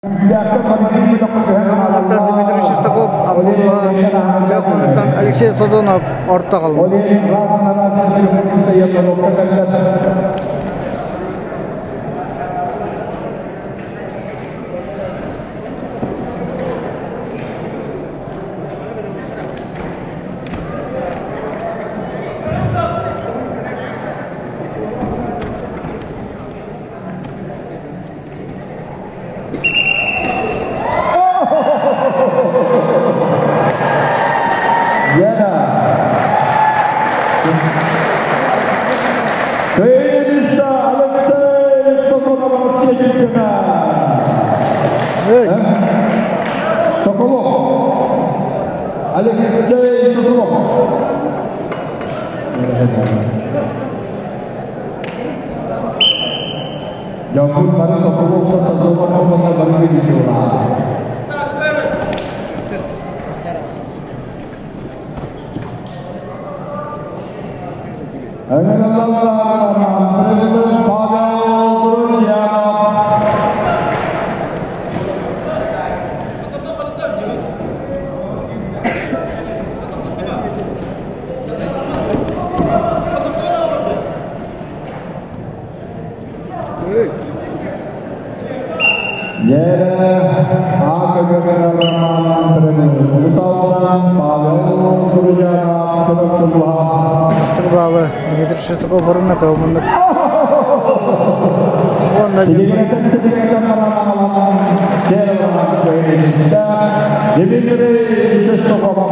Оттон Дмитрий Шестаков Аммула Көөкмунуттан Алексей Сазонов орто хаалла. Соколов. Алексей Соколов. Дьоммут бары Соколовка, Сазоновка уонна бары видеолаах. Павел Друзьянов. Бастакы Дмитрий Шестаков орунна Көөкмунук. Уонна Дмитрий Шестаков.